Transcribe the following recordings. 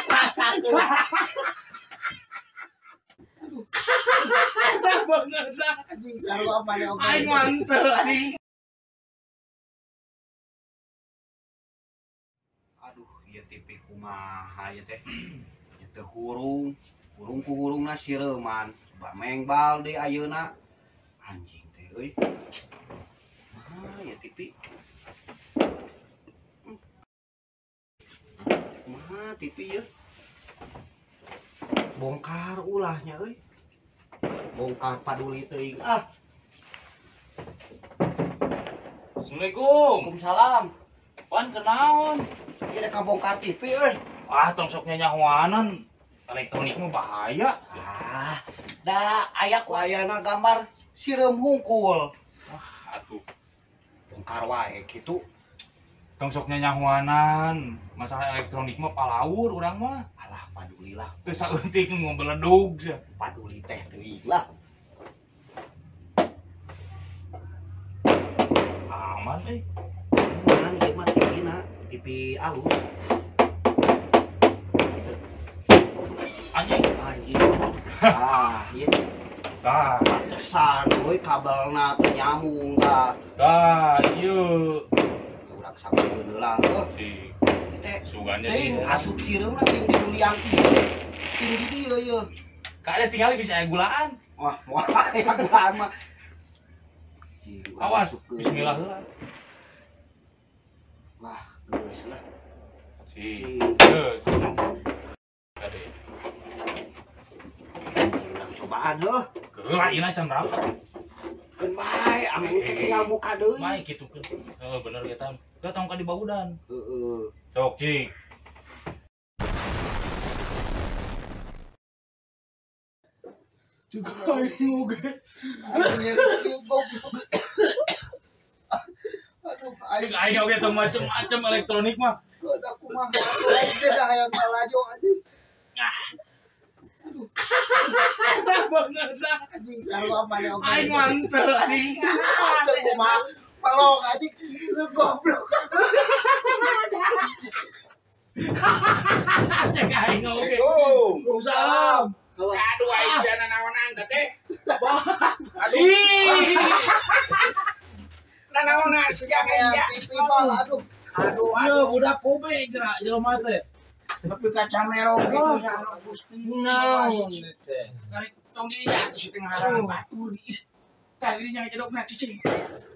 Rasakeun. Tah bener anjing sarua maneh oge. Aing manteu anjing. Aduh, ieu TV kumaha ieu teh? Ieu teh hurung, hurung ku hurungna sireuman. Coba mengbal deui ayeuna. Anjing teh euy. Kumaha ieu TV? Kumaha TV ieu? Bongkar ulahnya euy. Bongkar paduli teuing ah. Assalamualaikum. Waalaikumsalam. Wan kenaon? Ieu rek kabongkar TV euy. Ah, tong sok nyanyahoanan. Elektronik mah bahaya. Ah, da aya ku ayana gambar sireum hungkul. Ah, atuh. Bongkar wae kitu. Tong sok nyanyahoanan. Masalah elektronik mah palaur urang mah. Alah paduli lah. Teu saeutik ngobeledug sia. Paduli teh teuing lah. Aman euy. Aman ieu mah TV-na, TV alus. Gitu. Anjing. Anjing. Ah, ieu. Tah, Pantesan euy kabelna teu nyambung tah. tah ieu. Urang sambungkeun heula heuh. Si Ieu teh sugan teuing jadi. asup sireumna teuing di liang ieu. Teuing di dieu ieu. Kade tinggal bisa aya gulaan. Wah, moal aya gulaan mah. Cing, urang Awas, asupkeun. bismillah heula. Lah, geus lah. Si. Cing, Geus. Kade. urang cobaan heuh. Keula ieu can rapat. Keun bae, ameng teh tinggal muka deui. Bae kitu keun. Heeh, bener eta. Ke tong ka dibaudan. Heeh. Sok cing. Juga aing oge. Aduh, aing Aing oge tong macem-macem elektronik mah. Udah kumaha aing teh dah hayang malajo anjing. Tah bener Anjing sarua maneh oge. Aing manteu anjing. Teu kumaha pelong anjing. Lu goblok. Cek aing oge. Waalaikumsalam. Aduh, aing sia nanaonan teh. Aduh, Ih. nanaonan sia Kayak sia. TV bal aduh. Aduh, Ieu aduh. budak kobe gerak jelema teh. Tapi kacamero gitu ya Allah Gusti. Naon teh. Karek tong di dinya atuh si teh ngaharangan batur di. Tah di dinya jedokna cicing.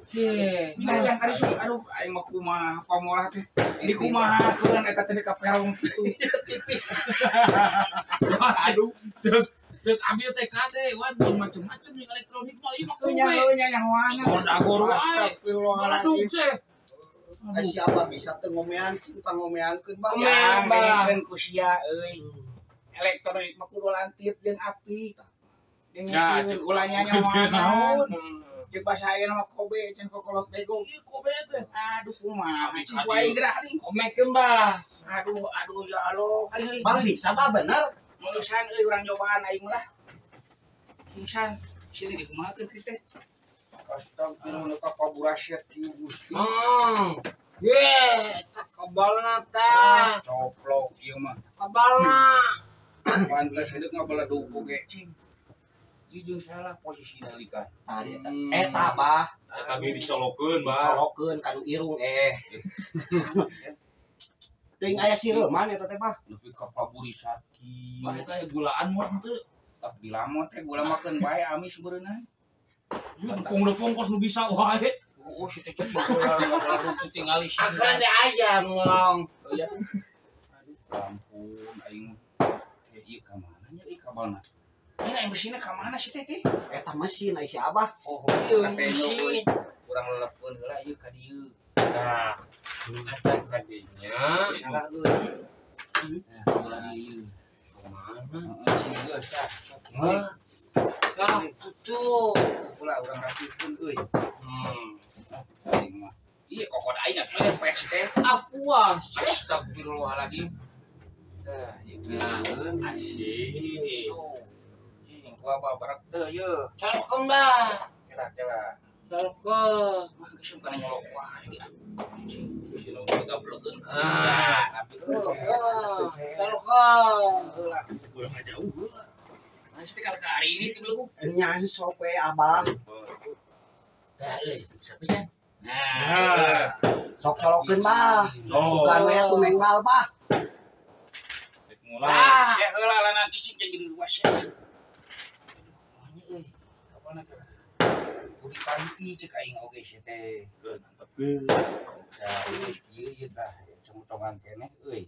Cing. Minajang ka ditu. Aduh, aing mah kumaha pamolah teh. Di kumaha keun eta teh ka pelong kitu. TV. Aduh, Terus cek abi teh kade, wan tong macem-macem jeung elektronik mah ieu mah teu nya kobe. heuh nya nyahoanan. Dagor wae. Astagfirullahaladzim. Baledug teh. Ai siapa bisa teu ngomean cing pangomeankeun bah. Ngomean, Yang Bah. dengekeun ku sia euy. Elektronik mah kudu lantip jeung api. Ya, Dengekeun cek ulah nyanyahoanan. Jeung basa ayeuna mah kobe can kokolot bego. Ieu kobe teh. Aduh kumaha Abi cing ku aing gerak nih. Omekeun bah. Aduh aduh ya Allah. Kali Bang bisa bah bener. Meulusan euy urang cobaan aing lah. Pingsan sini dikumahakeun teh teh. Astagfirullah ka paburaset kieu Gusti. Hmm. Ye, tah kabalna tah. Coplok ieu mah. Kabalna. Pantes hidup ngabeledug oge cing. Ieu jeung salah posisina likan. Tadi eta. Eta bah, Eta ge disolokeun bah. dicolokeun kanu irung eh. Teuing aya sireuman eta teh bah. Nepi ka paburisat kieu. Bah eta aya gulaan mah henteu. Tak dilamot teh gula makeun bae amis beureunah. Ieu depong-depong kos nu bisa wae. Oh, si teh cicing ulah ngabeledug tingali sih. Akan diajar ngomong. Oh ya. Aduh, ampun aing mah. Kayak ieu ka mana nya ieu kabalna? Ini aing mesinna ka mana sih teh teh? Eta mesin ai si Abah. Oh, Ieu katanya euy. mesin. Urang lelepeun heula ieu ka dieu. Nah, eta kadinya. Salah euy. Nah, ulah di ieu. Kumaha? Heeh, sih geus tah. Hah? Tah, tuh. Ulah urang rapikeun euy. Hmm. Aing mah. Ieu kokod aing atuh lepet si teh. Ah, puas. Astagfirullahaladzim. Tah, ieu Nah, kieu. asik. Tuh. Cing, gua babarak teu ieu. Colokeun bah. Kela kela. Colok. Mah geus kana nyolok wae dia. Cicing si nu gablegeun. Ah. Tapi Colok. heula ulah ngajauh heula. Nah, teh kalau hari ini teh belum. Nya sok we abah. Tah euy, siapa jan? Nah, Sok colokeun bah. Sok. Sugan we atuh mengbal bah. Rek mulai. Ah. Ya heula lanan cicing jeung jadi luas ya. Aduh, kumaha euy. Kapan teh? Kudu ditaliti cek aing oge sia teh. Heuh, mantap ge. Tah, geus kieu ieu tah congcongan keneh euy.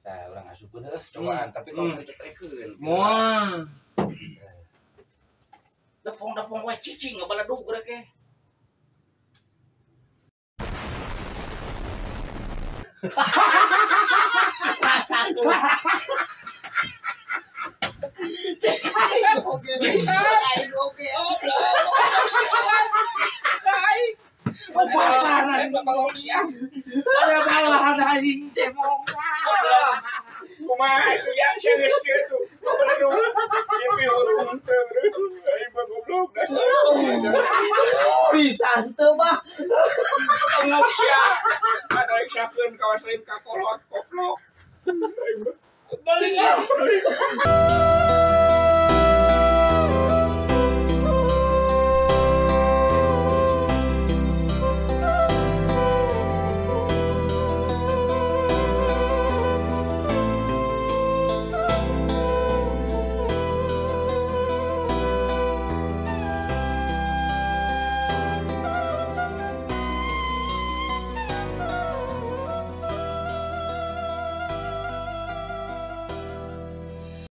Tah, urang asupkeun heuh cobaan tapi tong dicetrekeun. Moal. Depong-depong wae cicing ngabaledug geura ke. Rasa Aing oge. Aing oge. Pacaran. Balong sia. Ada balahan aing cemong. Kumaha sia sia geus kitu. Ngabaledug. TV hurung teu. Aing mah goblok. Bisa henteu bah. Tengok sia. Ada yang sakeun kawas lain ka kolot goblok. Balik ah.